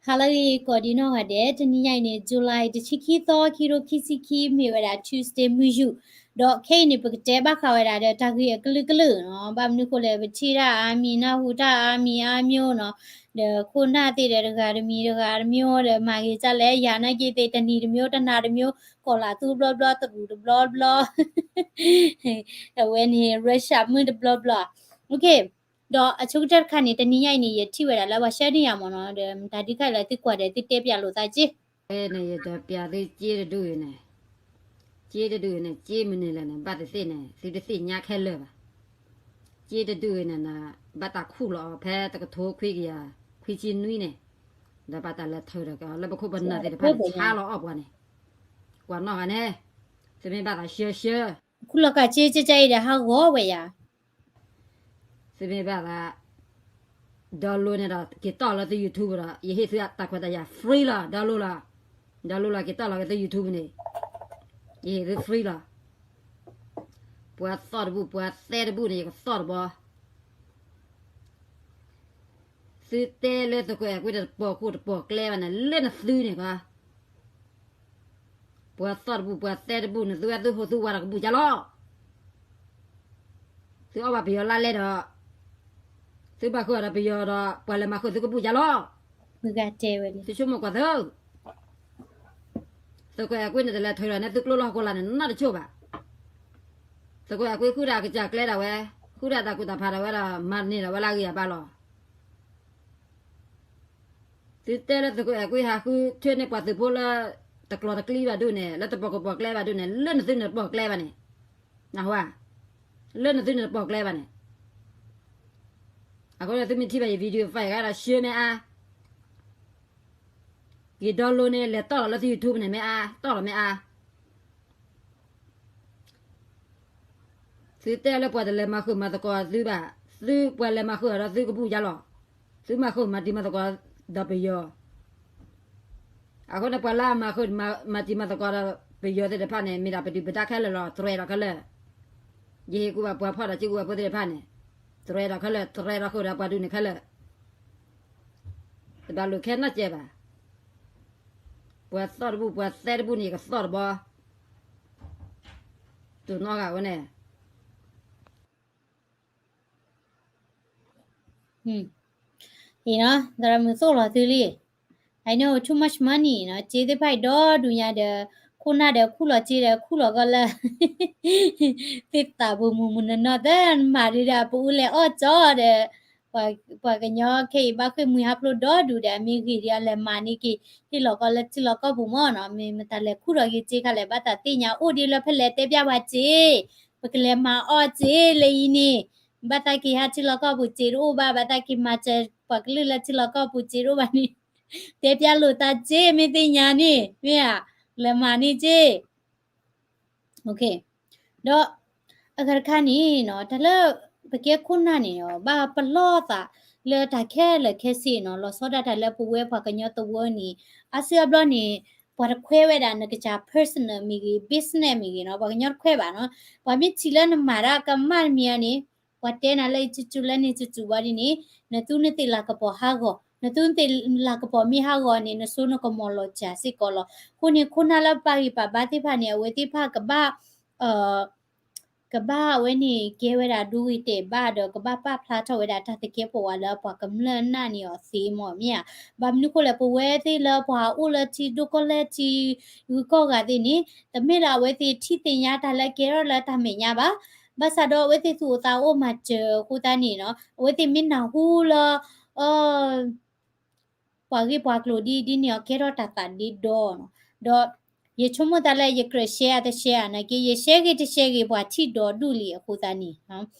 ဟါလၢအဂ့ၤ ကိးဒံနီၢ်ဂၤဒဲး, တနံၤညါအံၤန့ၣ် July တဆံခံသီ ခံကထိခံဆံခံ မ့ၢ်ဝဲဒၣ် Tuesday မုၢ်ယူာ်, ဒီးခဲအံၤန့ၣ် ပကတဲဘၣ်ဃးဝဲဒၣ်ဒီးတၢ်ဂ့ၢ်အကလုာ်ကလုာ်နီၤ, ဘၣ်မနုၤဃိလဲၣ် ပထံၣ်တၢ်အါမံၤ နၢ်ဟူတၢ်အါမံၤအါမံၤနီၤ, ဒီးခိၣ်နၢ်သ့ၣ်ဒီးတဂၤတမံၤတဂၤတမံၤဒီး မၤဂ့ၤတၢ်လဲၣ် ယၤနာ်က့သ့ၣ်တနံၤတမံၤ တနၤတမံၤ ကိးလၢသူတဘျီဘျီ တရူးတဘျီဘျီ အဝဲန့ၣ် Russia မုၢ်တဘျီဘျီ, ဒီးအဆိကတၢၢ်တခါန့ၣ် တနံၤညါအံၤန့ၣ် ယထံၣ်ဝဲဒၣ်လၢပှၤ share န့ၢ်ယၤမ့ၢ်နီၤ, ဒီးမတၤဒုးခါအံၤလၢသုကွၢ်ဒီးသုတဲပၠးလိာ်သးက့, န့ၣ် ယတဲပၠးသုက့တဒူၣ်အံၤန့ၣ်, က့တဒူၣ်အံၤန့ၣ် က့မနုၤလဲၣ်န့ၣ် ဘၣ်သ့ၣ်သ့ၣ်န့ၣ် သုတသ့ၣ်ညါခဲလၢာ်ဘၣ်. က့တဒူၣ်အံၤန့ၣ် ဘၣ်တၢ်ခူၣ်လီၤအီၤဖဲတကထိခွံကယၤခွံဆံနွံန့ၣ်, ဒီးဘၣ်တၢ်လဲၤထုးဒီးက့ၤအီၤလၢပခိၣ်ပနၢ်သ့ၣ်တဖၣ်န့ၣ် ဆါလီၤအီၣ်ပှၤန့ၣ်, ကွၢ်နီၣ်ဂၤန့ၣ်, သုမ့ၢ်ဘၣ်သး share share ခူၣ်လီၤက့ၤက့ကကဲအံၤဒီးဟးဂီၤဝဲယၤ သုမ့ၢ်ဘၣ်သး download န့ၣ်ဒီး က့ၤတီၢ်လၢသု YouTube ဒီး ယဟ့ၣ်သုတၢ်ခွဲးတၢ်ယာ် free လီၤ, download လီၤ, download လီၤ က့ၤတီၢ်လီၤက့ၤသု YouTube န့ၣ်, ယဟ့ၣ်သု free လီၤ. ပှၤသီၣ်တဘူၣ် ပှၤသဲတဘူၣ်န့ၣ် ယကသီၣ်တဘီ သုတဲလၢသုးခိၣ်အဲၣ်ကွ့တပိာ်ခိၣ်တပိာ်ကျဲဘၣ်န့ၣ် လၢနသုန့ၣ်ကီး ပှၤသီၣ်တဘူၣ် ပှၤသဲတဘူၣ်န့ၣ် သုဝဲသုဟိးသုဝါဒီးကဘူၣ်ကလီၤ. သုအီၣ်ဘၣ်ပယီၤလါလဲဒီး သုဘၣ်ဃုာ်ဒီးပယီၤဒီး ပှၤလဲၤမၤဃုာ်သုကဘူၣ်ကလီၤ. သုဆိကမိၣ်ကွၢ်သု သုးခိၣ်အဲၣ်ကွ့န့ၣ် တလဲၤထုးဒီးန့ၢ်သုကျိလၢဟီၣ်ခိၣ်လာ်န့ၣ် နီတဆိဘၣ်. သုးခိၣ်အဲၣ်ကွ့ဃုတၢ်ကစၢ်ကျဲဒၣ်ဝဲ, ဃုတၢ်တၢ်ကူၣ်တၢ်ဖးဒၣ်ဝဲဒီး မၤန့ၢ်ဒၣ်ဝဲလၢအဂံၢ်အဘါလီၤ. သုတဲလၢသုးခိၣ်အဲၣ်ကွ့ဟးဃုထၢန့ၢ်ပှၤသုးဖိလၢ တကျိၤတကျံဘၣ်ဒိၣ်န့ၣ် လၢတပိာ်ခိၣ်ပိာ်ကျဲဘၣ်ဒိၣ်န့ၣ် လၢနသုန့ၣ်တပိာ်ကျဲဘၣ်န့ၣ်, နဟါ, လၢနသုန့ၣ်တပိာ်ကျဲဘၣ်န့ၣ်, အဃိန့ၣ်သုမ့ၢ်ထံၣ်ဘၣ်ယ video file ဂၤဒီး share မ့ၢ်အါ က့ၤ download န့ၣ် လဲၤတီၢ်လီၤလၢသု YouTube န့ၣ်မ့ၢ်အါ, တီၢ်လီၤမ့ၢ်အါ. သုတဲလၢပှၤတလဲၤမၤဃုာ်မၤသကိးသုဘၣ်, သုပှၤလဲၤမၤဃုာ်ဒီးသုကဘူၣ်ယါလီၤ. သုမၤဃုာ်မၤတံၤမၤသကိးဒီးပယီၤ အဃိန့ၣ် ပှၤလၢအမၤဃုာ်မၤတံၤမၤသကိးဒီးပယီၤသ့ၣ်တဖၣ်န့ၣ် မ့ၢ်ဒၣ်ပဒုၣ်ပဒါခဲလၢာ်လီၤ. တြဲၤဒီးခဲလၢာ်, ယဟ့ၣ်ကူၣ်ဘၣ်ပှၤဖီၣ်ဒီးက့ကူၣ်ဘၣ်ဖိသ့ၣ်တဖၣ်န့ၣ်, တြဲၤဒီးခဲလၢာ်, တြဲၤဒီးဃုာ်ဒီးပှၤဒုးန့ၣ်ခဲလၢာ်, တဘၣ်လိာ်ခဲနီတစဲးဘၣ်. ပှၤသီၣ်တဘူၣ် ပှၤသဲတဘူၣ်န့ၣ် ယကသီၣ်တဘီ, တိၢ်နီၣ်ဂၤဝဲန့ၣ် သရၣ်မုၣ်သိၣ်လီၤသုလံ. I know too much money နီၤ, စ့သ့ၣ်တဖၣ်အံၤဒီဒူၣ်ညါဒီး ခိၣ်နၢ်ဒီးခူၣ်လီၤစ့ဒီးခူၣ်လီၤကီၢ်လၢ သ့ၣ်သးပူၤမုၢ်မုၢ်နီၢ်နီၢ် တမၤဒုးဒီးအပူၤအူလဲၤအီၣ်ကၠီဒီး ပှၤကညီခဲအံၤဘၣ်ဃ့ၢ်မှံဟးဖျိးဒီဒူၣ်ဒီး အမ့ၢ်ဂ့ၤဒီးအလဲၤမၤန့ၢ်က့ၤ ဟ့ၣ်လီၤကီၢ်လၢထံလီၢ်ကီၢ်ပူၤမ့ၢ်နီၤ, မ့ၢ်မတၤလဲၤခူၣ်ထီၣ်က့ၤစ့ခါလဲၣ် ဘၣ်သးသ့ၣ်ညါအိၣ်ဒ်လၢဖဲလဲၣ်တဲပျၢ်ပှၤစ့, ပကလဲၤမၤအီၣ်စ့လၢအံၤန့ၣ်, ဘၣ်သးက့ၤဟးထံလီၢ်ကီၢ်ပူၤစ့တအိၣ်ဘၣ်, ဘၣ်သးက့ၤမၤစၢၤပှၤကလုာ်လၢထံလီၢ်ကီၢ်ပူၤစ့တအိၣ်ဘၣ်န့ၣ်, တဲပျၢ်လိာ်သးစ့ မ့ၢ်သ့ၣ်ညါန့ၣ် မ့ၢ်ဧါ, လဲၤမၤန့ၢ်စ့ ဒီးအဂၤတခါန့ၣ်နီၤ တၢ်လၢပကဲခိၣ်နၢ်န့ၣ် ဘၣ်ပလီၢ်သးလၢတၢ်ခဲလၢာ်ခဲဆ့နီၤ, လီၤဆီဒၣ်တၢ်လၢပဝဲပှၤကညီသဝီန့ၣ်, အါစုအါဘျီန့ၣ် ပှၤတခွဲးဝဲဒၣ်နကစၢ် personal မ့ၢ်ဂ့ၤ business မ့ၢ်ဂ့ၤနီၤ, ပှၤကညီတခွဲးဘၣ်နီၤ, ပှၤမ့ၢ်ထံၣ်လၢနမၤတၢ်ကမၣ်တမံၤန့ၣ်, ပှၤတဲနၤလၢအံၤစုစုလၢန့ၣ်စုစုဘၣ်ဒ်န့ၣ်, နသူနသ့ၣ်လၤကပီၤဟးဂီၤ, နသူနသ့ၣ်လၤကပီၤမ့ၢ်ဟးဂီၤန့ၣ် နစိနကမီၤလီၤစှၤစ့ၢ်ကီးလီၤ. အဃိန့ၣ် ခိၣ်နၢ်လၢပာ်ဂံၢ်ပာ်ဘါသ့ၣ်တဖၣ်န့ၣ် အဝဲသ့ၣ်တဖၣ်ကဘၣ် ကဘၣ်အဝဲန့ၣ် ကဲဝဲဒၣ်ဒိဂ့ၤတဲာ်ဘၣ်ဒီး ကဘၣ်ပာ်ဖျါထီၣ်ဝဲဒၣ်တၢ်သကဲးပဝးလၢပှၤကမျၢၢ်နာ်န့ၢ်အီၤသ့မ့ၢ်မ့ၢ်ဧါ. ဘၣ်မနုၤဃိလဲၣ် ပဝဲသ့ၣ်လၢပှၤအိၣ်လၢထံဒိၣ်ကီၢ်လဲၢ်ထံဂုၤကီၢ်ဂၤသ့ၣ်န့ၣ် တမ့ၢ်လၢအဝဲသ့ၣ်ထံၣ်သ့ၣ်ညါတၢ်လၢကဲထီၣ်လၢတၢ်မဲာ်ညါဘၣ်. ဘၣ်ဆၣ်ဒီးအဝဲသ့ၣ်သူၣ်အိၣ်သးအိၣ်မၤစၢၤအဃိသတးန့ၣ်နီၤ အဝဲသ့ၣ်မ့ၢ်နၢ်ဟူလၢ ပှၤဂ့ၢ်ပှၤကျိၤဒ်ဒ်န့ၣ်အီၤ ကဲထီၣ်တၢ်သးဒ့ဒီနီၤ. ဒီးယဆိကမိၣ်သးလၢယကြၢး share တ share နာ်က့ ယ share ဂ့ၤတ share ဂ့ၤ ပှၤထံၣ်ဒီဒူၣ်လံအဃိသတးန့ၣ်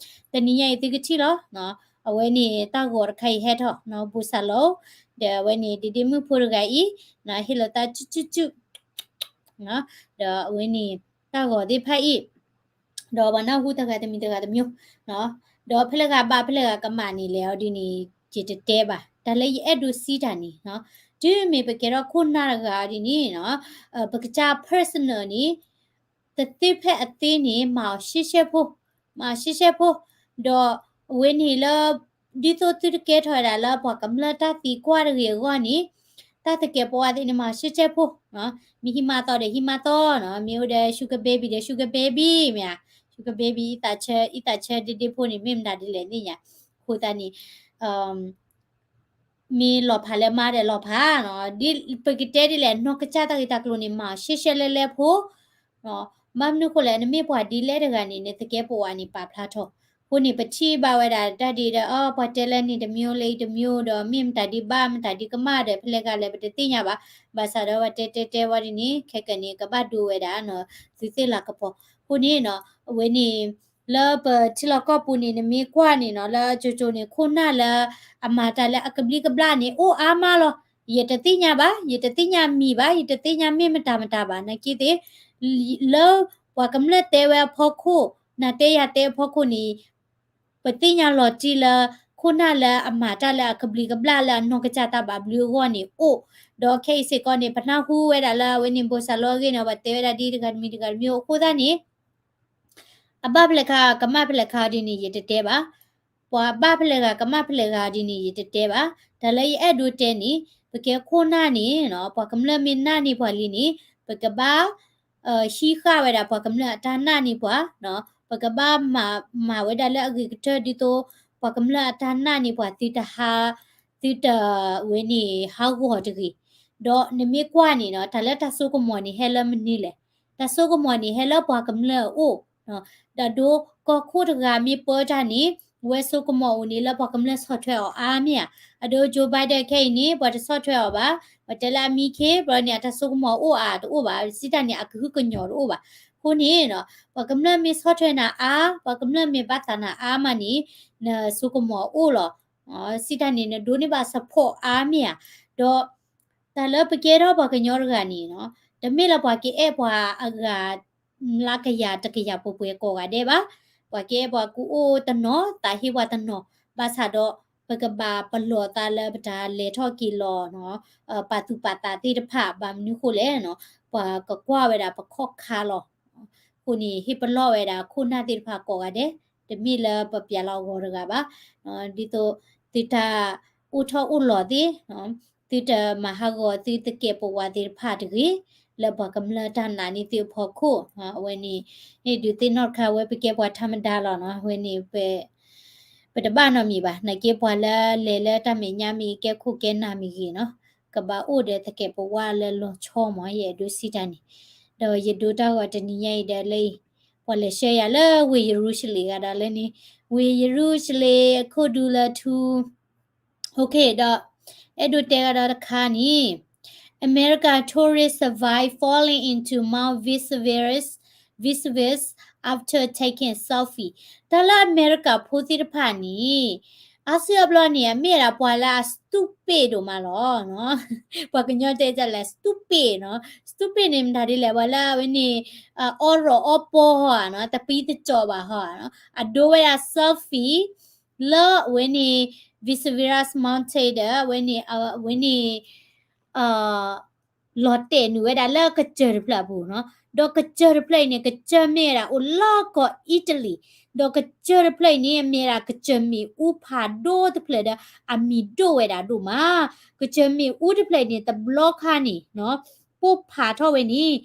တနံၤညါအံၤသုကထံၣ်လီၤ. အဝဲန့ၣ်တၢ်ဂီၤတခါအံၤဟဲထီၣ် ဘူးစၢ်လီၤ ဒီးအဝဲန့ၣ် ဒ့ဒ့မုၣ်ဖိတဂၤအံၤ ဟ့ၣ်လီၤသးစုစုစု ဒီးအဝဲန့ၣ် တၢ်ဂီၤသ့ၣ်တဖၣ်အံၤ ဒီးပှၤနၢ်ဟူတဂၤတမံၤတဂၤတမံၤ ဒီးဖဲလဲၣ်ဂၤဘၣ်ဖဲလဲၣ်ဂၤကမၣ်န့ၣ်လဲၣ်အီၤဒ်န့ၣ် ယတတဲဘၣ်. တၢ်လၢယအဲၣ်ဒိးစံးတၢ်န့ၣ် တုၤမ့ၢ်ပကဲထီၣ်ခိၣ်နၢ်တဂၤအီၤဒ်န့ၣ် ပကစၢ် personal န့ၣ် တသ့ဖဲအသ့န့ၣ် မၤအီၤရှဲရှဲဖိ, မၤအီၤရှဲရှဲဖိ, ဒီးအဝဲန့ၣ်လၢ ဒ်သိးသုတကဲထီၣ်ဝဲဒၣ်လၢပှၤကမျၢၢ်တၢ်သံကွၢ်တဂ့ၤအဂီၢ်န့ၣ်, တၢ်သကဲးပဝးသ့ၣ်န့ၣ် မၤရှဲရှဲဖိ, မ့ၢ်ဟံးမါသီဒီးဟံးမါသီနီၤ, မ့ၢ်အိၣ်ဒီး sugar baby ဒီး sugar baby မ့ၢ်ဧါ, sugar baby အံသးဆၢ အံသးဆၢဒ့ဒ့ဖိန့ၣ် မ့ၢ်မတၤဒ်လဲၣ်သ့ၣ်ညါ, အဃိသတးန့ၣ် မ့ၢ်လီၤဖးလၢမါဒီးလီၤဖးနီၤ, ဒ်ပကတဲဒ်လဲၣ် နီၢ်ကစၢ်တၢ်ဂ့ၢ်တၢ်ကျိၤန့ၣ် မၤရှဲရှဲလဲလဲဖိ, ဘၣ်မနုၤဃိလဲၣ် နမ့ၢ်ပှၤဒ်လဲၣ်တဂၤန့ၣ် နသကဲးပဝးန့ၣ်ပာ်ဖျါထီၣ်, အဃိန့ၣ် ပထံၣ်ဘၣ်ဝဲဒၣ်တၢ်ဒ်ဒီး အ ပှၤတဲလၢန့ၣ်တမျိုးလၢအံၤတမျိုးဒီး မ့ၢ်မတၤဒ်ဘၣ်မတၤဒ်ကမၣ်ဒီး ဖဲလဲၣ်ဂၤလဲၣ်ပတသ့ၣ်ညါဘၣ်, ဘၣ်ဆၣ်ဒီးပှၤတဲတဲတဲဝဲဒ်န့ၣ် ခဲကနံၣ်န့ၣ် ကဘၣ်ဒိဝဲဒၣ်နီၤ သုသ့ၣ်လၤကပီၤ, အဃိန့ၣ်နီၤ အဝဲန့ၣ် လၢပထံလီၢ်ကီၢ်ပူၤန့ၣ် နမ့ၢ်ကွၢ်န့ၣ်နီၤ လၢကၠိကၠိန့ၣ် ခိၣ်နၢ်လၢအမၤတၢ်လၢအကဘျံးကဘျၣ်န့ၣ် အိၣ်အါမးလီၤ. ယတသ့ၣ်ညါဘၣ်, ယတသ့ၣ်ညါမံၤဘၣ်, ယတသ့ၣ်ညါမ့ၢ်မတၤမတၤဘၣ်, နာ်က့သ့ၣ် လၢပှၤကမျၢၢ်တဲဝဲအဖီခိၣ်, နၤတဲယၤတဲအဖီခိၣ်န့ၣ် ပသ့ၣ်ညါလီၤတံၢ်လၢ ခိၣ်နၢ်လၢအမၤတၢ်လၢအကဘျံးကဘျၣ်လၢအနီၢ်ကစၢ်တၢ်ဘၣ်ဘျုးအဂီၢ်န့ၣ် အိၣ်, ဒီးခဲအံၤစ့ၢ်ကီးန့ၣ် ပနၢ်ဟူဝဲဒၣ်လၢအဝဲန့ၣ် ဘိၣ်စၢ်လီၤအဂ့ၢ်န့ၣ် ပှၤတဲဝဲဒၣ်ဒ်တဂၤတမံၤတဂၤတမံၤအဃိသတးန့ၣ် အဘၣ်ဖဲလဲၣ်ခါ ကမၣ်ဖဲလဲၣ်ခါဒ်န့ၣ် ယတတဲဘၣ်. ပှၤဘၣ်ဖဲလဲၣ်ဂၤ ကမၣ်ဖဲလဲၣ်ဂၤဒ်န့ၣ် ယတတဲဘၣ်. တၢ်လၢယအဲၣ်ဒိးတဲန့ၣ် ပကဲခိၣ်နၢ်န့ၣ် ပှၤကမျၢၢ်မ့ၢ်နာ်န့ၢ်ပှၤလံန့ၣ် ပကဘၣ် ဟံးဃာ်ဝဲဒၣ်ပှၤကမျၢၢ်အတၢ်နာ်န့ၢ်ပှၤ, ပကဘၣ်မၤဝဲဒၣ်လၢအဂ့ၤကတၢၢ်ဒ်သိး ပှၤကမျၢၢ်အတၢ်နာ်န့ၢ်ပှၤ သုတဟး သုတဝဲန့ၣ် ဟးဂီၤတဂ့ၤ. ဒီးနမ့ၢ်ကွၢ်န့ၣ်နီၤ တၢ်လၢတၢ်စိကမီၤန့ၣ် ဟဲလၢမနုၤလဲၣ်. တၢ်စိကမီၤန့ၣ် ဟဲလၢပှၤကမျၢၢ်အအိၣ်, ဒီးဒိကီၢ်ခိၣ်တဂၤမ့ၢ်ပၢတၢ်န့ၣ် ဝဲစိကမီၤအိၣ်န့ၣ်လၢပှၤကမျၢၢ်ဆီၣ်ထွဲအီၤအါမ့ၢ်ဧါ. အဒိ Joe Biden ခဲအံၤန့ၣ် ပှၤတဆီၣ်ထွဲအီၤဘၣ်. ပှၤတဲလၢအမံခ့ ဘျီန့ၣ် အတၢ်စိကမီၤအိၣ်အါတအိၣ်ဘၣ်. စံးတၢ်န့ၣ် အကဟုကညီၤတအိၣ်ဘၣ်. အဃိန့ၣ်နီၤ ပှၤကမျၢၢ်မ့ၢ်ဆီၣ်ထွဲနၤအါ, ပှၤကမျၢၢ်မ့ၢ်ဘၣ်သးနၤအါမးန့ၣ် နစိကမီၤအိၣ်လီၤ. စံးတၢ်န့ၣ် နဒိးန့ၢ်ဘၣ် support အါမ့ၢ်ဧါ. ဒီး တၢ်လၢပကဲထီၣ်ပှၤကညီတဂၤန့ၣ်နီၤ တမ့ၢ်လၢပှၤကအဲၣ်ပှၤအဂၤ လၢကယၤတကယၤပှဲၤပှဲၤကိးဂၤဒဲးဘၣ်. ပှၤကအဲၣ်ပှၤကအိၣ်တနီၤ သးဟ့ပှၤတနီၤ, ဘၣ်ဆၣ်ဒီး ပကဘၣ်ပလီၢ်သးလၢပတၢ်လဲၤထီၣ်က့ၤလီၤနီၤ ပာ်သူၣ်ပာ်သးသ့ၣ်တဖၣ် ဘၣ်မနုၤဃိလဲၣ်နီၤ ပှၤကကွၢ်ဝဲဒၣ်ပခီၣ်ခါလီၤ. အဃိန့ၣ် ဟ့ၣ်ပလီၢ်ဝဲဒၣ်ခိၣ်နၢ်သ့ၣ်တဖၣ်ကိးဂၤဒဲး, တမ့ၢ်လၢပပျဲလီၤအဂီၤတဂၤဘၣ်. ဒ်သိး သုတၢ်အိၣ်ထီၣ်အိၣ်လီၤသ့ၣ် သုတမၤဟးဂီၤသုသကဲးပဝးသ့ၣ်တဖၣ်တဂ့ၤ, လၢပှၤကမျၢၢ်တၢ်နာ်န့ၢ်သုအဖီခိၣ်, အဝဲန့ၣ် ဟ့ၣ်ဒုးသ့ၣ်နီၣ်တခါ အဝဲပကဲပှၤထါမဒါလီၤနီၤ, အဝဲန့ၣ် ပတဘၣ်နီတမံၤဘၣ်, နာ်က့ပှၤလၢလဲၤလၢတၢ်မဲာ်ညါမ့ၢ်ဂ့ၤ ကဲခိၣ်ကဲနၢ်မ့ၢ်ဂ့ၤနီၤ, ကဘၣ်အိၣ်ဒီးသကဲးပဝးလၢလီၤဆီမး ယအဲၣ်ဒိးစံးတၢ်န့ၣ်, ဒီးယဒိတၢ်ဂီၤတနံၤညါအံၤဒီးလၢအံၤ, ပှၤလဲၤဆှၢယၤလၢဝ့ၢ်ယရူၤၡလ့ၣ်ဂၤဒီးလၢန့ၣ်, ဝ့ၢ်ယရူၤၡလ့ၣ်အခိၣ်ဒူလၢထူ OK ဒီး အဲၣ်ဒိးတဲကဒီးတခါန့ၣ် America tourist survive falling into Mount Vesuvius, Vesuvius after taking selfie. တၢ်လၢအမဲရကၤဖိသ့ၣ်တဖၣ်န့ၣ် အါစုအါဘျီန့ၣ် အမ့ၢ်ဝဲဒၣ်ပှၤလၢအ stupid ဒိၣ်မးလီၤ. ပှၤကညီတဲဒ်လဲၣ် stupid နီၤ, stupid န့ၣ် မတၤဒ်လဲၣ် ပှၤလၢအဝဲန့ၣ် အီရီၣ်အီပီဟီဧါနီၤ, တပံတကၠီဘၣ်ဟီဧါနီၤ, အဒိဝဲဒၣ် selfie လၢအဝဲန့ၣ် Vesuvius Mountain ဒီး အဝဲန့ၣ် အဝဲန့ၣ် လီၤတဲာ်နုာ်ဝဲဒၣ်လၢကစၢၢ်တဖျၢၣ်အပူၤနီၤ, ဒီးကစၢၢ်တဖျၢၣ်အံၤန့ၣ် ကစၢၢ်မ့ၢ်ဝဲဒၣ်အိၣ်လီၢ်ကီၢ် Italy, ဒီးကစၢၢ်တဖျၢၣ်အံၤန့ၣ် မ့ၢ်ဝဲဒၣ်ကစၢၢ်မ့ၣ်အူဖးဒိၣ်တဖျၢၣ်ဒီး အမံၤဒိၣ်ဝဲဒၣ်ဒိၣ်မး, ကစၢၢ်မ့ၣ်အူတဖျၢၣ်အံၤန့ၣ် တဘျီခါန့ၣ်နီၤ ပိၢ်ဖးထီၣ်ဝဲန့ၣ်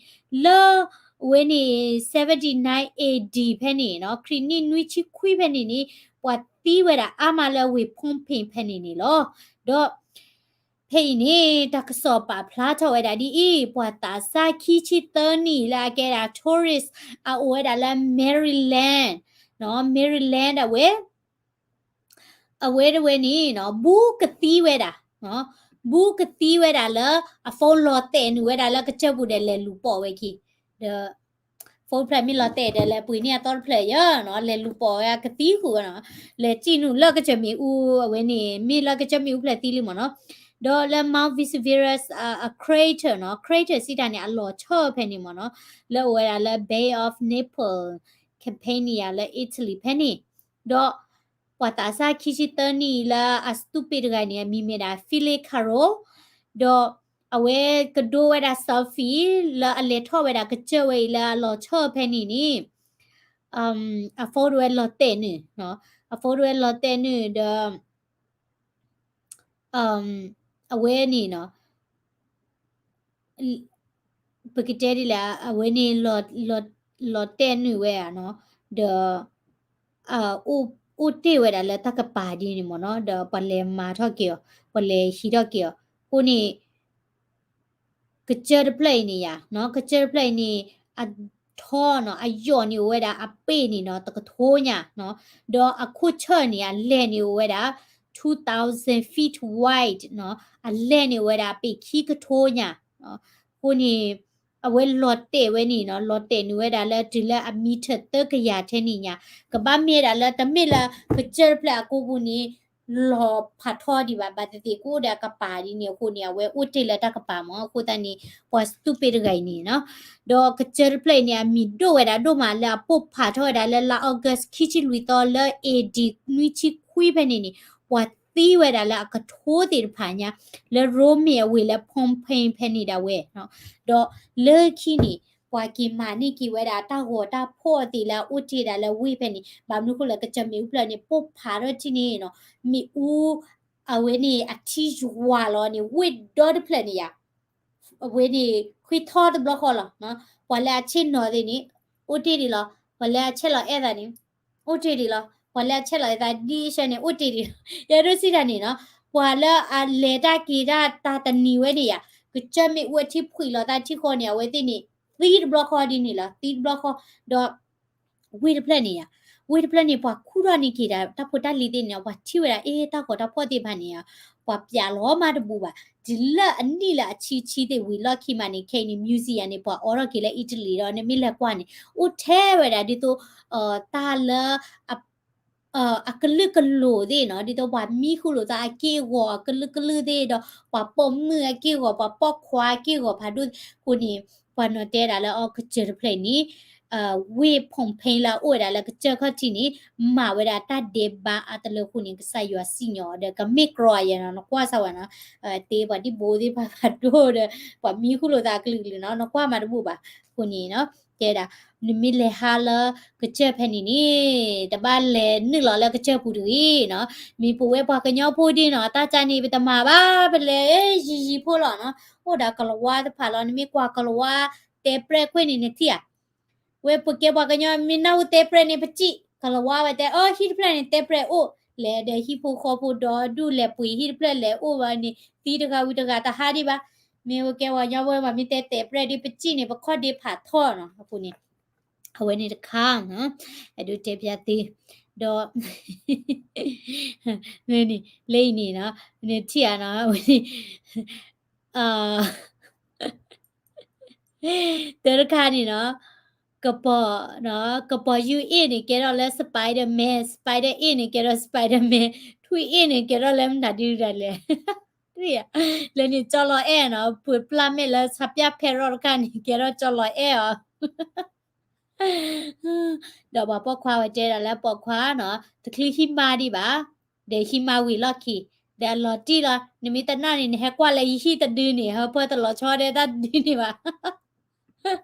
လၢ အဝဲန့ၣ် seventy-nine A D ဖဲန့ၣ်နီၤ, ခရံာ်နံၣ်နွံဆံခွံဖဲန့ၣ်န့ၣ် ပှၤသံဝဲဒၣ်အါမးလၢဝ့ၢ် Pompeii ဖဲန့ၣ်န့ၣ်လီၤ. ဒီး ဖဲအံၤန့ၣ် တၢ်ကစီၣ်ပာ်ဖျါထီၣ်ဝဲဒၣ်ဒ်အံၤ, ပှၤသးစၢ်ခံဆံသၢနံၣ်လၢအကဲဒၣ် tourist အအိၣ်ဝဲဒၣ်လၢ Maryland, Maryland အဝဲ အဝဲတဝဲန့ၣ် ဘူးကသံဝဲဒၣ်, ဘူးကသံဝဲဒၣ်လၢ အ phone လီၤတဲာ်နုာ်ဝဲဒၣ်လၢကစၢၢ်ပူၤဒီးလဲၤလူၤပိာ်ဝဲခံ, ဒီး phone ဖျၢၣ်မ့ၢ်လီၤတဲာ်ဒီးလဲၤပှ့ၤန့ၢ်အသီတဖျၢၣ်ယဲနီၤ, လဲၤလူၤပိာ်ဝဲကသံဃုာ်ဝဲနီၤ, လဲၤစံၣ်နုာ်လၢကစၢၢ်မ့ၣ်အူအဝဲန့ၣ် မ့ၢ်လၢကစၢၢ်မ့ၣ်အူဖျၢၣ်သံလံမ့ၢ်နီၤ, ဒီးလၢ Mount Vesuvius အ crater နီၤ, crater စံးတၢ်န့ၣ် အလီၤဆၢဖဲန့ၣ်မ့ၢ်နီၤ, လၢအိၣ်ဝဲဒၣ်လၢ Bay of Naples, Campania လၢ Italy ဖဲန့ၣ်, ဒီး ပှၤသးစၢ်ခံဆံသၢနံၣ်လၢအ stupid တဂၤန့ၣ် အမံၤမ့ၢ်ဒၣ် Philip Caro, ဒီးအဝဲကဒိဝဲဒၣ် selfie လၢအလဲၤထီၣ်ဝဲဒၣ်ကစၢၢ်ဝဲအံၤလၢအလီၤဆီဖဲန့ၣ်န့ၣ်, အ phone တဝဲလီၤတဲာ်နုာ်, အ phone တဝဲလီၤတဲာ်နုာ်ဒီး အဝဲန့ၣ်နီၤ, ပကတဲဒ်လဲၣ် အဝဲန့ၣ် လီၤတဲာ်နုာ်ဝဲဧါနီၤ, ဒီး အိၣ်တ့ၢ်ဝဲဒၣ်လၢတၢ်ကပၤဒ်န့ၣ်မ့ၢ်နီၤ, ဒီးပှၤလဲၤမၤထီၣ်က့ၤအီၤ, ပှၤလဲၤဟံးထီၣ်က့ၤအီၤ, အဃိန့ၣ် ကစၢၢ်တဖျၢၣ်အံၤန့ၣ်ယါနီၤ, ကစၢၢ်တဖျၢၣ်အံၤန့ၣ် အထီနီၤ အယိာ်န့ၣ်အိၣ်ဝဲဒၣ်အပ့ၢ်န့ၣ်နီၤ တကထိညါနီၤ, ဒီးအခိၣ်ဆၢၣ်န့ၣ် အလဲၢ်န့ၣ်အိၣ်ဝဲဒၣ် two thousand feet wide နီၤ, အလဲၢ်န့ၣ်အိၣ်ဝဲဒၣ်အပ့ၢ်ခံကထိညါ, အဃိန့ၣ် အဝဲလီၤတဲာ်ဝဲန့ၣ်နီၤ, လီၤတဲာ်နုာ်ဝဲဒၣ်လၢတုၤလၢအမံထၢၣ်သၢကယၤထဲန့ၣ်ညါ, ကဘၣ်မ့ၢ်ဒၣ်လၢတမ့ၢ်လၢကစၢၢ်တဖျၢၣ်အကိပူၤန့ၣ် လီၤဖးထီဒံးဘၣ်, ဘၣ်သ့ၣ်သ့ၣ်ကအိၣ်ဒီးအကပၤဒ်န့ၣ်အဃိန့ၣ် အဝဲအိၣ်တ့ၢ်လၢတၢ်ကပၤမ့ၢ်, အဃိသတးန့ၣ် ပှၤစတူးပ့တဂၤအံၤန့ၣ်နီၤ, ဒီးကစၢၢ်တဖျၢၣ်အံၤန့ၣ် အမံၤဒိၣ်ဝဲဒၣ်ဒိၣ်မးလၢအပိၢ်ဖးထီၣ်ဝဲဒၣ်လၢလါ August ခံဆံလွံၢ်သီလၢ A D နွံဆံခွံဖဲန့ၣ်န့ၣ် ပှၤသံဝဲဒၣ်လၢအကထိသ့ၣ်တဖၣ်ညါ လၢရိမ့ၤအဝ့ၢ်လၢ Pompeii ဖဲန့ၣ်ဒၣ်ဝဲ, ဒီးလၢခံန့ၣ် ပှၤက့ၤမၤန့ၢ်က့ၤဝဲဒၣ်တၢ်ဂီၤတၢ်ဖီၣ်သ့ၣ်လၢအအိၣ်တ့ၢ်ဒၣ်လၢဝ့ၢ်ဖဲန့ၣ်, ဘၣ်မနုၤအဃိလဲၣ် ကစၢၢ်မ့ၣ်အူဖျၢၣ်န့ၣ် ပိၢ်ဖးထီၣ်ထံၣ်န့ၣ်နီၤ, မ့ၣ်အူ အဝဲန့ၣ်အထံယွၤလီၤန့ၣ် ဝ့ၢ်ဒီတဖျၢၣ်န့ၣ်ယါ အဝဲန့ၣ် ဃ့ထီၣ်တဘျီဃီလီၤ. ပှၤလၢအဆ့ၣ်နီၤသ့ၣ်န့ၣ် အိၣ်တ့ၢ်ဒံးလီၤ. ပှၤလၢအဆဲးလီၤအဲၣ်သးန့ၣ် အိၣ်တ့ၢ်ဒံးလီၤ. ပှၤလၢအဆဲးလီၤအဲၣ်သးဒ်အံၤန့ၣ် အိၣ်တ့ၢ်ဒံးလီၤ. ယအဲၣ်ဒိးစံးတၢ်န့ၣ်နီၤ, ပှၤလၢအလဲၤတၢ်က့ၤတၢ်တၢ်တနံၤဝဲန့ၣ်ယါ, ကစၢၢ်မ့ၣ်အူအထံဖှံးလီၤသးထံဃီန့ၣ် အဝဲသ့ၣ်န့ၣ် သံတဘျီဃီဒ်န့ၣ်လီၤ. သံတဘျီဃီ ဒီး ဝ့ၢ်တဖျၢၣ်န့ၣ်ယါ, ဝ့ၢ်တဖျၢၣ်န့ၣ် ပှၤခူၣ်ထီၣ်န့ၢ်က့ၤဒၣ်တၢ်ဖိတၢ်လံၤသ့ၣ်န့ၣ် ပှၤထံၣ်ဝဲဒၣ် အ့ တၢ်ဂီၤတၢ်ဖီၣ်သ့ၣ်တဖၣ်န့ၣ် ပှၤပျးလီၤမးတဘူၣ်ဘၣ်. တုၤလၢအနံၣ်လၢအဆံဆံသ့ၣ်ဝံၤလီၢ်ခံမးန့ၣ် ခဲအံၤန့ၣ် museum န့ၣ် ပှၤအိးထီၣ်က့ၤလၢ Italy ဒီး နမ့ၢ်လဲၤကွၢ်န့ၣ် အိၣ်ထဲဝဲဒၣ်ဒ်သိး တၢ်လၢ အကလုာ်ကလိၤသ့ၣ်နီၤ, ဒ်သိးပှၤမံဃုာ်လိာ်သးအက့ၢ်အဂီၤအကလုာ်ကလုာ်သ့ၣ်ဒီး ပှၤပိာ်မုၣ်အက့ၢ်အဂီၤ ပှၤပိာ်ခွါအက့ၢ်အဂီၤဖးဒိၣ်အဃိန့ၣ် ပှၤနီၤတဲဒၣ်လၢအီၤကစၢၢ်တဖျၢၣ်အံၤန့ၣ် ဝ့ၢ် Pompeii လၢအအိၣ်ဝဲဒၣ်လၢကစၢၢ်ခီၣ်ထံးန့ၣ် မၤဝဲဒၣ်တၢ်ဒဲးဘးအါတလၢအဃိန့ၣ် ကစၢ်ယွၤစံၣ်ညီၣ်အီၤဒီး ကမ့ၢ်ကြီယဲနီၤ, နကွၢ်စၢ်ဝဲနီၤ, သ့ပှၤဒံၣ်ဘိသ့ၣ်တဖၣ်ဖးဒိၣ်ဒီး ပှၤမံဃုာ်လိာ်သးအကလုာ်ကလုာ်နီၤ, နကွၢ်မးတဘူၣ်ဘၣ်. အဃိန့ၣ်နီၤ တဲဒၣ် နမ့ၢ်လဲၤဟးလၢကစၢၢ်ဖဲန့ၣ်န့ၣ် တဘၣ်လဲၤနုာ်လီၤလၢကစၢၢ်ပူၤတဂ့ၤနီၤ. မ့ၢ်ပဝဲပှၤကညီဖိဒ်နီၤ တၢ်ကါန့ၣ် ပတမၤဘၣ် ပလဲၤယံာ်ယံာ်ဖိလီၤနီၤ. အိၣ်ဒီးကလၤဝါတဖၣ်လီၤ, နမ့ၢ်ကွၢ်ကလၤဝါတဲပြဲၣ်ကွဲၢ်န့ၣ် နထံၣ်ဧါ. ဝဲပကဲပှၤကညီ မ့ၢ်နၢ်ဟူတဲပြဲၣ်န့ၣ် ပစံၣ်, ကလၤဝါဝဲတဲ အၢ ဟံၣ်တဖျၢၣ်န့ၣ် တဲပြဲၣ်အိၣ်, လဲၤဒီးဟံၣ်ဖိဃီဖိဒီဒူၣ် လဲၤပှ့ၤဟံၣ်တဖျၢၣ်လဲၤအိၣ်ဝဲန့ၣ် သံတဂၤဝံၤတဂၤတဟါဒံးဘၣ်. မ့ၢ်ဝဲကဲပှၤကညီဖိ ပှၤမ့ၢ်တဲတဲပြဲၣ်ဒီး ပစံၣ်န့ၣ် ပခီၣ်ဒ့ဖးထီနီၤ. အဃိန့ၣ် အဝဲန့ၣ်တခါနီၤ အဲၣ်ဒိးတဲပျးသု ဒီး မ့ၢ်န့ၣ် လၢအံၤန့ၣ်နီၤ နထံၣ်ဧါနီၤ ဝဲန့ၣ် တၢ်တခါန့ၣ်နီၤ ကပီၤ ကပီၤယုၢ်အ့ၣ်န့ၣ် ကဲထီၣ်လၢ Spider-Man, Spider အ့ၣ်န့ၣ် ကဲထီၣ် Spider-Man, ထွံၣ်အ့ၣ်န့ၣ် ကဲထီၣ်လၢမတၤဒုဒၣ်လဲာ် လၢန့ၣ်ကၠီလီၤအဲၣ်နီၤ ပှ့ၤပျၢ်မဲာ်လၢဆါပၠၣ်ဖဲရီၣ်တခါန့ၣ် ကဲထီၣ်ကၠီလီၤအဲၣ်အီၤ ဒီးပှၤပိာ်ခွါဝဲတဲဒၣ်လၢပိာ်ခွါနီၤ တချုးဟံးမါဒံးဘၣ်, ဒီးဟံးမါဝံၤလီၢ်ခံ, ဒီးအလီၤတံၢ်လီၤ, နမ့ၢ်တနာ်န့ၣ် နဟဲကွၢ်လၢယဟံၣ်တဒုန့ၣ် ဟၢဖၢတလီၤဆီဒဲတၢ်ဒုန့ၣ်ဘၣ် ဒီး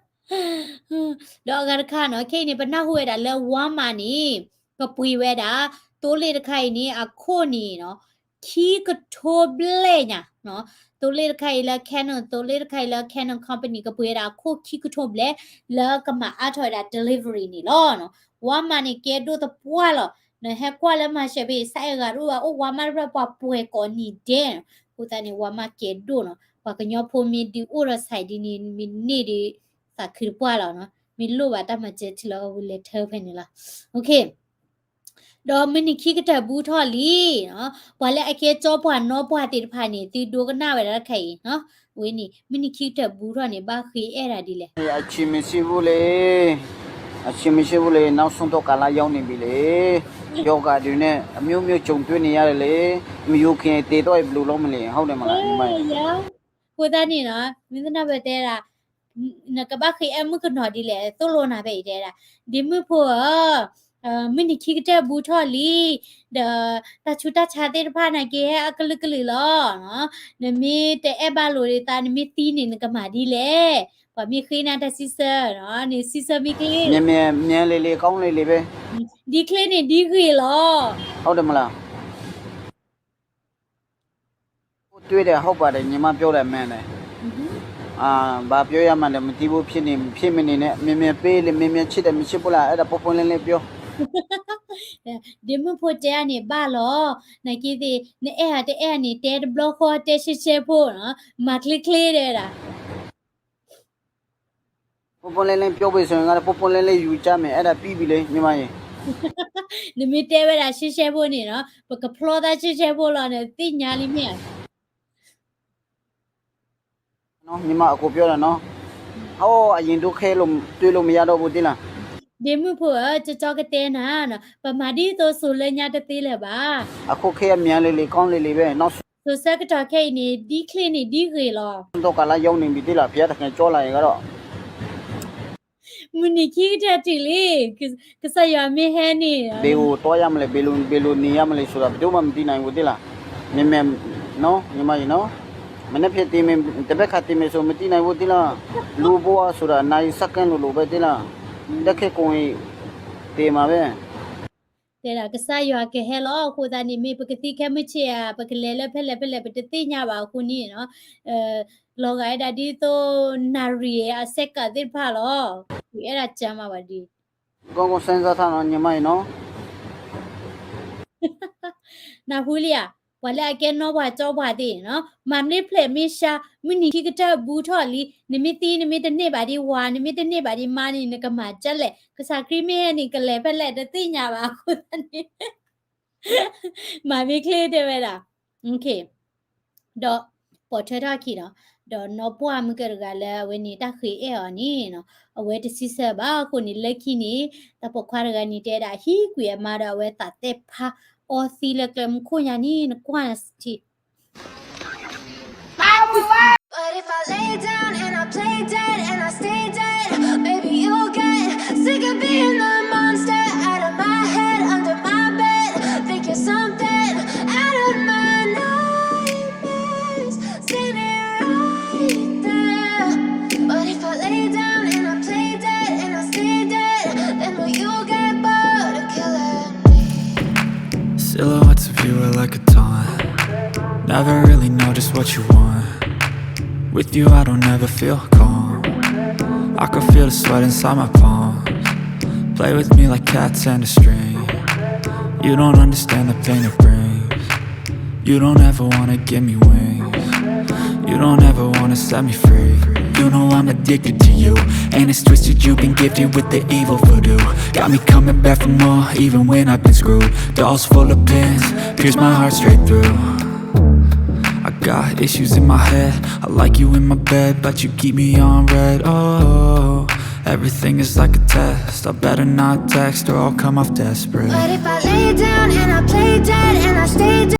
အဂၤတခါနီၤ ခဲအံၤန့ၣ် ပနၢ်ဟူဝဲဒၣ်လၢ Walmart န့ၣ် ကပှ့ၤဝဲဒၣ် သိလ့ၣ်တခါအံၤန့ၣ် အခိၣ်န့ၣ်နီၤ ခံကထိဘျဲၣ်ညါ, သိလ့ၣ်တခါအံၤလၢ Canon, သိလ့ၣ်တခါအံၤလၢ Canon Company ကပှ့ၤဝဲဒၣ်အခိၣ်ခံကထိဘျဲၣ် လၢကမၤအါထီၣ်ဝဲဒၣ် delivery န့ၣ်လီၤ. Walmart န့ၣ် ကဲဒိၣ်သပှၢ်လီၤ. နဟဲကွၢ်လၢ Marshall ဖဲ စးအဲၣ်ဂၤတအိၣ်ဘၣ် အိၣ် Walmart တဖျၢၣ် ပှၤပှဲၤကိးနံၤဒဲးနီၤ. အဃိသတးန့ၣ် Walmart ကဲဒိၣ်နီၤ. ပှၤကညီဖိမ့ၢ်ဒုးအိၣ်ဒီး site ဒ်န့ၣ် မ့ၢ်န့ၢ်ဒီး သးခုတပှၢ်လီၤနီၤ. မ့ၢ်လိၣ်ဘၣ်တၢ်မၤစၢၤထံလီၤ အဝဲလဲၤထၢဖဲန့ၣ်လီၤ. ဒီးမုၢ်နံၤခံကတၢၢ်ဘူးထီၣ်လံနီၤ, ပှၤလၢအကဲကၠီပှၤနီပှၤသ့ၣ်တဖၣ်န့ၣ် သုဒိကနၣ်ဝဲဒၣ်တခါအံၤနီၤ. ဝဲန့ၣ် မုၢ်နံၤခံကတၢၢ်ဘူးထီၣ်န့ၣ် ဘၣ်ဃ့အဲၣ်ဒၣ်ဒ်လဲၣ်. အဆံမ့ၢ်ဆ့ဘူးလံ, အဆံမ့ၢ်ဆ့ဘူးလံ, နောက်ဆုံးတော့ ကာလရောက်နေပြီလေ, ရောဂါတွေနဲ့ အမျိုးမျိုးကြုံတွေ့နေရတယ်လေ, မယူခင်သေတော့ရင် ဘယ်လိုလုပ်မလဲ, ဟုတ်တယ်မလား, ညီမရဲ့. အဃိသတးန့ၣ်နီၤ မုၢ်သနၢ်ပၢၢ်တဲဒၣ် နကဘၣ်ဃ့အဲၣ်မုၣ်ကနီၤဒ်လဲၣ် သိၣ်လိနၤဖဲအံၤတဲဒၣ်, ဒ်မုၣ်ဖိဧၢ, မုၢ်နံၤခံကတၢၢ်ဘူးထီၣ်လံ, ဒီးတၢ်ဆူးတၢ်ဆါသ့ၣ်တဖၣ်နာ်က့ဟဲအကလုာ်ကလုာ်လီၤ. နမ့ၢ်တအဲၣ်ဘၣ်လိာ်ဒ်သး နမ့ၢ်သံန့ၣ် နကမၤဒ်လဲၣ်. ပှၤမ့ၢ်ဃ့နၤတၢ်စံးဆၢနီၤ န့ၣ်စံးဆၢမ့ၢ်က့ၤ ဒ်ချ့န့ၣ်ဒ်ဂ့ၤလီၤ. ဟုတ်တယ်မလား. ကိုတွေ့တယ် ဟုတ်ပါတယ် ညီမပြောတယ် မှန်တယ်. ဘာပြောရမှန်းလဲ မသိဘူး ဖြစ်နေ ဖြစ်မနေနဲ့ မင်းမင်းပေးလေ မင်းမင်းချစ်တယ် မချစ်ဘူးလား အဲ့ဒါ ပွင့်ပွင့်လင်းလင်းပြော ဒ့မုၣ်ဖိတဲအန့ၣ်ဘၣ်လီၤ, နက့သ့ၣ် နအဲၣ်အတအဲၣ်န့ၣ် တဲတဘျီဃီ တဲရှဲရှဲဖိနီၤ, မၤချ့ချ့တဲဝဲဒၣ် ပွင့်ပွင့်လင်းလင်းပြောပြီဆိုရင်ကတော့ ပွင့်ပွင့်လင်းလင်းယူကြမယ် အဲ့ဒါပြီးပြီလေ ညီမရေ နမ့ၢ်တဲဝဲဒၣ်ရှဲရှဲဖိန့ၣ်နီၤ ပကဖျီသးရှဲရှဲဖိလီၤ နသ့ၣ်ညါလံမ့ၢ်ဧါ ညီမ အကိုပြောတာနော် ဟိအရင်တို့ခဲလို့တွေ့လို့မရတော့ဘူးတိလား ဒ့မုၣ်ဖိဧၢ ကၠီကတဲနၤနီၤ ပမၤဒ်သိးစိၤလၢညါတသ့လၢၤဘၣ် အခုခေတ်အမြန်လေးလေးကောင်းလေးလေးပဲနောက်ဆုံး စိၤဆၢကတီၢ်ခဲအံၤန့ၣ် ဒ်ချ့န့ၣ်ဒ်ဂ့ၤလီၤ တော့ကာလရောက်နေပြီတိလား ဘုရားသခင်ကြွလာရင်ကတော့ မုၢ်နံၤခံကတၢၢ်တုၤလံ, ကစၢ်ယွၤမ့ၢ်ဟဲန့ၣ် ဘယ်ကိုသွားရမလဲ ဘယ်လို ဘယ်လိုနေရမလဲဆိုတာ ဘယ်သူမှမသိနိုင်ဘူးသိလား. မင်းမဲနော် ညီမရေနော် မနေ့ဖြစ်တည်မယ် တစ်ဘက်ကတည်မယ်ဆိုမသိနိုင်ဘူးသိလား. လူဘဝဆိုတာနာရီစက္ကန့်လိုလိုပဲသိလား. လက်ခက်ကိုရင်တည်မှာပဲ တဲဒၣ်ကစၢ်ယွၤကဟဲလီၤ အဃိသတးန့ၣ် မ့ၢ်ပကသံခဲမုၢ်ဆ့ၣ်ဧါ ပကလဲၤလၢဖဲလဲၣ်ဖဲလဲၣ် ပတသ့ၣ်ညါဘၣ်အဃိန့ၣ်နီၤ လီၤဂာ်ဝဲဒၣ်ဒ်သိးနၣ်ရံၣ်အစဲးကးသ့ၣ်တဖၣ်လီၤ. ဝံၤအဲၣ်ဒၣ်ကၢမးဘၣ်ဒ် ကောင်းကောင်းစဉ်းစားထားနော် ညီမရေနော် နၢ်ဟူလံဧါ, ပှၤလၢအကဲနီၢ်ပှၤကၠီပှၤသ့ၣ်နီၤ မၤမ့ၢ်ဖျဲးမ့ၢ်ဆါ မုၢ်နံၤခံကတၢၢ်ဘူးထီၣ်လံ နမ့ၢ်သံ နမ့ၢ်တန့ၢ်ဘၣ်ဒံးဝၤ နမ့ၢ်တန့ၢ်ဘၣ်ဒံးမါန့ၣ် နကမၤဒ်လဲၣ် ကစၢ်ခရံာ်မ့ၢ်ဟဲန့ၣ် ကလဲၤဖဲလဲၣ်တသ့ၣ်ညါဘၣ်အဃိသတးန့ၣ် မၤမ့ၢ်ချ့တဲဝဲဒၣ် ဒီးပိာ်ထွဲထီၣ်ခံဒီး ဒီးနီၢ်ပှၢ်မုၢ်ကတဂၤလၢအဝဲန့ၣ်တၢ်ဃ့အဲၣ်အီၤန့ၣ်နီၤ အဝဲတဆံဆၢဘၣ်အဃိန့ၣ် လၢခံန့ၣ် တၢ်ပိာ်ခွါတဂၤန့ၣ် တဲဒၣ်ဟံးကွံာ်အမါဒီးအဝဲသးသဲၣ်ဖးအီသံလၢကျဲမုၢ်ခိၣ်ညါန့ၣ် နကွၢ်နၤထံ But if I lay down and I play dead and I stay dead, maybe you'll get sick of being the monster out of my head, under my bed, think you're something out of my nightmares, seen it right there. But if I lay down and I play dead and I stay dead, then will you get bored of killing me? Silhouettes of you are like a taunt. Never really know just what you want. With you, I don't ever feel calm. I can feel the sweat inside my palms. Play with me like cats and a string. You don't understand the pain it brings. You don't ever wanna give me wings. You don't ever wanna set me free. You know I'm addicted to you. And it's twisted, you've been gifted with the evil voodoo. Got me coming back for more, even when I've been screwed. Dolls full of pins, pierce my heart straight through. I got issues in my head. I like you in my bed, but you keep me on red. Oh, everything is like a test. I better not text or I'll come off desperate. But if I lay down and I play dead and I stay dead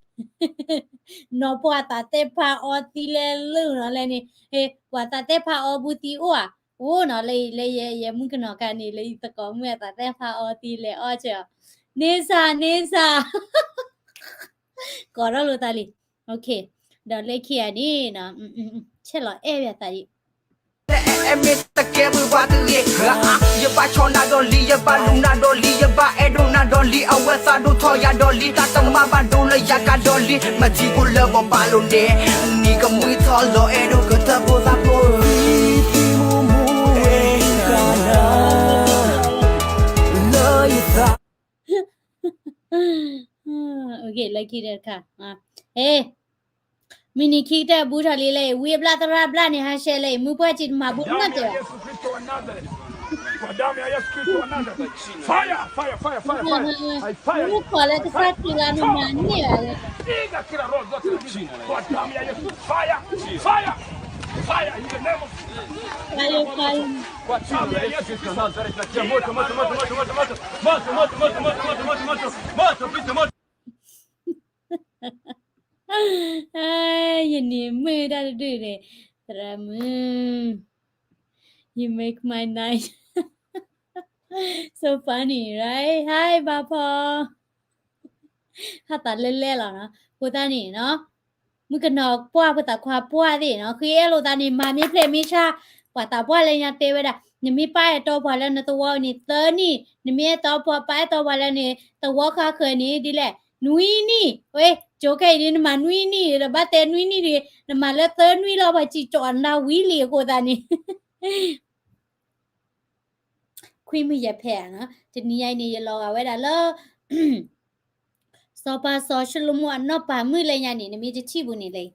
နီၢ်ပှၢ်သးသဲၣ်ဖးအီသံလဲၤလၢနီၤလဲၣ်န့ၣ် ဟ့ၣ် ပှၤသးသဲၣ်ဖးအီဘူးသံအိၣ်ဧါ, အိၣ်နီၤ လၢယဲမုၣ်ကနီၤခါန့ၣ် လၢယသကိးမုၣ်အသးသဲၣ်ဖးအီသံလဲၤအီၣ်စၢၤအီၤ, န့ဆၣ် န့ဆၣ် ကိးထီၣ်လိာ်သးလံ, ဒီးလၢခံဂၤန့ၣ် ဆဲးလီၤအဲၣ်ဝဲသးလံ အဲမ့ၢ်တကဲဝံၤပှၤတဂ့ၤ, ယဘၣ်ဆီနၤဒီးလံ, ယဘၣ်လူနၤဒီးလံ, ယဘၣ်အဲၣ်ဒိးနၤဒီးလံ, အဝဲသးဒိၣ်ထီၣ်ယၤဒီးလံ, တၢ်တမၤဘၣ်ဒိလၢယၤကဒီးလံ, မၤထံဖိလၢပှၤပာ်လိၤန့ၣ်, နံၤကမှံထီၣ်လီၤအဲၣ်ဒိးကတၢၢ်ဖိသးဖိ, လၢယသး လၢခံတခါ, ဟ့ၣ် မုၢ်နံၤခံကတၢၢ်ဘူးထီၣ်လံလၢအံၤ ဝံအဘျၣ်သရၣ်ဘျၣ်န့ၣ် ဟါရှဲလၢအံၤ မုၢ်ပှၢ်စံးတမၤဘူးနီတစဲးဘၣ်, မုၢ်ခိၣ်လၢကစၢ်ခရံာ်လၢနမၤန့ၢ်ဘၣ်လၢ Fire! Fire! Fire! In the name of Jesus. Fire! Fire! Moto, moto, moto. ယန့ၣ်မုာ်တၢ်တဒုန့ၣ်, သရၣ်မုၣ်, you make my night. So funny, right? Hi, ဘၣ်ဖီ ဟးသးလဲလဲလီၤနီၤ. အဃိသတးန့ၣ်နီၤ, မုၣ်ကနီၤပှၢ် ပသးခွါပှၢ်သ့ၣ်နီၤ, ဃ့အဲၣ်လိာ်သးန့ၣ် မၤမ့ၢ်ဖျဲးမ့ၢ်ဆါ, ပှၤသးပှၢ်လၢညါတဲဝဲဒၣ်, နမ့ၢ်ပာ်အဲၣ်တီပှၤလၢနသဝီန့ၣ် သၢနံၣ်, နမ့ၢ်အဲၣ်တီပှၤ ပာ်အဲၣ်တီပှၤလၢန့ၣ် သဝီဃါဃၢၤန့ၣ် ဒ်လဲၣ်, နွံနံၣ်, ဝဲ ကၠိခဲအံၤဒ်နမၤနွံနံၣ်ဒီး ဘၣ်တဲနွံနံၣ်ဒီး နမၤလၢသၢနွံလီၤ ပှၤစံးကၠီနၤဝံၤလံအဃိသတးန့ၣ် ခွံမုၢ်ယဲၢ်ဖဲဧါနီၤ, တနံၤညါအံၤန့ၣ် ယလီၤဂာ်ဝဲဒၣ်လၢ စီၤပၤစီၤၡလိၤမိၣ်အနီၢ်ပၤမုၣ်လၢညါန့ၣ် နမ့ၢ်တထံၣ်ဘူးန့ၣ်လဲၣ်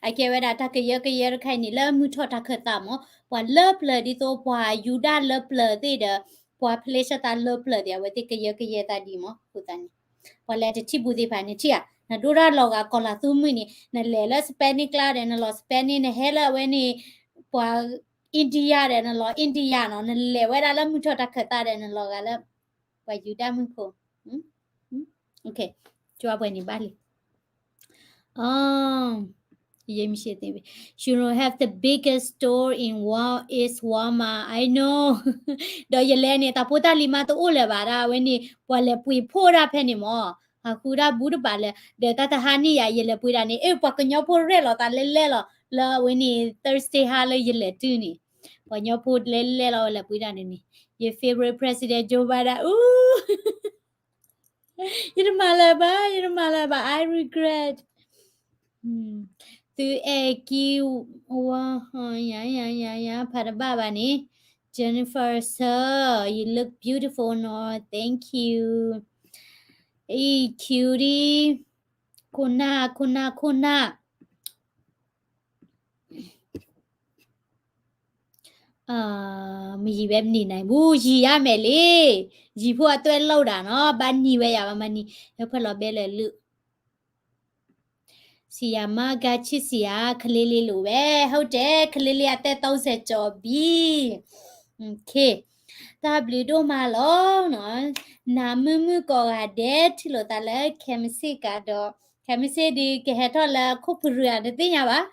အကဲဝဲဒၣ်တၢ်ကယၢကယဲတခါအံၤန့ၣ် လၢမုၢ်ထီၣ်တၢ်ခၢၣ်သးမး, ပှၤလၢပျၢၤဒ်သိးပှၤယူဒၤလၢပျၢၤသ့ၣ်ဒီး ပှၤဖလ့ၡသးလၢပျၢၤသ့ၣ် အဝဲသ့ၣ်ကယၢကယဲသးဒ်မး အဃိသတးန့ၣ် ပှၤလၢတထံၣ်ဘူးသ့ၣ်တဖၣ်န့ၣ်ထံၣ်ဧါ, နဒိၣ်တၢ်လီၤဂာ်ကီၤလၤသူမုၢ်န့ၣ် နလဲၤလၢ Spanish ကျါဒီး နလီၤ Spanish န့ၣ် နဟဲလၢအဝဲန့ၣ် ပှၤ India ဒီး နလီၤ India နီၤ, နလဲၤဝဲဒၣ်လၢမုၢ်ထီၣ်တၢ်ခၢၣ်သးဒီး နလီၤဂာ်လၢ ပှၤယူဒၤမုၢ်ခိၣ် ကၠီပှဲၤန့ၣ်ဘၣ်လံ You don't have the biggest store in Wal is Walmart. I know. ဒီးယလဲၤန့ၣ် တၢ်ဖိတၢ်လံၤမးတအိၣ်လၢၤဘၣ်ဒၣ် အဝဲန့ၣ် ပှၤလဲၤပှ့ၤဖှိၣ်ဒၣ်ဖဲန့ၣ်မး, ဟးဃုဒၣ်ဘူးတဘၣ်လၢၤ, ဒီးတၢ်တဟါန့ၣ်ယၤ ယလဲၤပှ့ၤဒၣ်န့ၣ် အ့ၣ် ပှၤကညီဖိရဲၣ်လီၤသးလဲၣ်လဲၣ်လီၤ လၢအဝဲန့ၣ် Thursday ဟါလၢယလဲၤတုၤန့ၣ်, ပှၤကညီဖိလဲၣ်လဲၣ်လီၤ လဲၤပှ့ၤဒၣ်န့ၣ်န့ၣ်, ယ favorite president Joe Biden အူ ယတမၤလၢၤဘၣ် ယတမၤလၢၤဘၣ် I regret. သုအဲၣ်ကံ ဝါ ယၤ ယၤ ယၤ ယၤ ဖးတဘၣ်ဘၣ်န့ၣ် Jennifer Sir, you look beautiful နီၤ thank you. အံၤ cutie, ခိၣ်နၢ် ခိၣ်နၢ် ခိၣ်နၢ် မယံၤဝဲမနံၤနၤဘူး ယံၤယါမဲာ်လံ, ယံၤဖိအသွဲၣ်လိာ်ဒၣ်နီၤ ဘၣ်နံၤဝဲယၤဘၣ်မနံၤ ဟဲဖဲလီၤဘဲလဲၤလုၢ် ဆံးယၤမါ ကါဆံးဆံးယၤ ခလ့လ့လိာ်ဝဲ ဟုတ်တယ် ခလ့လ့အသက်သုံးဆယ်ကျော်ပြီ. တၢ်ဘျုးဒိၣ်မးလီၤနီၤ, နၤမုၢ်မုၢ်ကိးဂၤဒဲး ထံၣ်လိာ်သးလၢခဲမုၢ်ဆ့ၣ်ကးဒီး ခဲမုၢ်ဆ့ၣ်ဒုးကဟဲထီၣ်လၢခိၣ်ဖုရၢ် တသ့ၣ်ညါဘၣ်,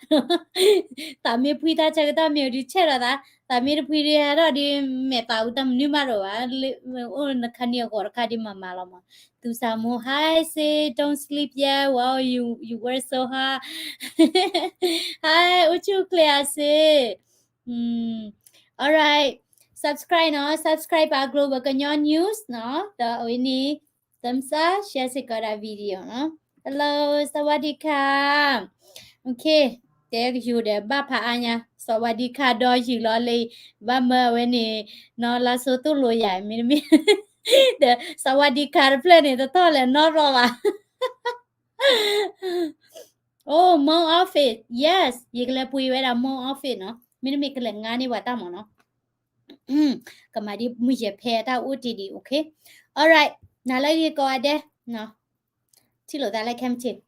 သးမ့ၢ်ဖှံတၢ်ဆၢကတီၢ်မ့ၢ်အဒုးဆဲးဒီးသး, သးမ့ၢ်တဖှံဒုးဟဲထီၣ်ဒုး မဲာ်သးအူတၢ်မနုၤမးတအိၣ်ဘၣ်, အိၣ်နခါနံၤအဂီၤတခါဒုးမၤမၤလီၤမး, သူစးမူ hi sis don't sleep yet wow you you work so hard, hi အိၣ်ဆူၣ်အိၣ်ချ့အ sis, alright, subscribe နီၤ subscribe ပာ် Global ကညီ news နီၤ ဒီးအဝဲန့ၣ် thumbs up share စ့ၢ်ကီးဒၣ် video နီၤ hello สวัสดีค่ะ, okay, တဲကယိၤဒီးဘၣ်ဖးအါညါ สวัสดีค่ะ ဒီးယုၢ်လီၤလံ, ဘၣ်မၢအဝဲန့ၣ် နီၤလါစိၤသိၣ်လိယၤ မ့တမ့ၢ် ဒီး สวัสดีค่ะ တဖျၢၣ်န့ၣ် တထီၣ်လဲၤနီၣ်ရီၣ်ဘၣ် Oh, Mount Office, yes, ယကလဲၤပှ့ၤဝဲဒၣ် Mount Office နီၤ, မ့တမ့ၢ်ကလဲၤငါန့ၢ်ပှၤတၢ်မၤနီၤ, ကမၤဒ်မုၢ်ယဲၢ်ဖဲတၢ်အိၣ်တ့ၢ်ဒံး, okay, alright, နၤလၢဂ့ၤကိးဂၤဒဲး, ထံၣ်လိာ်သးလၢခဲမုၢ်ဆ့ၣ်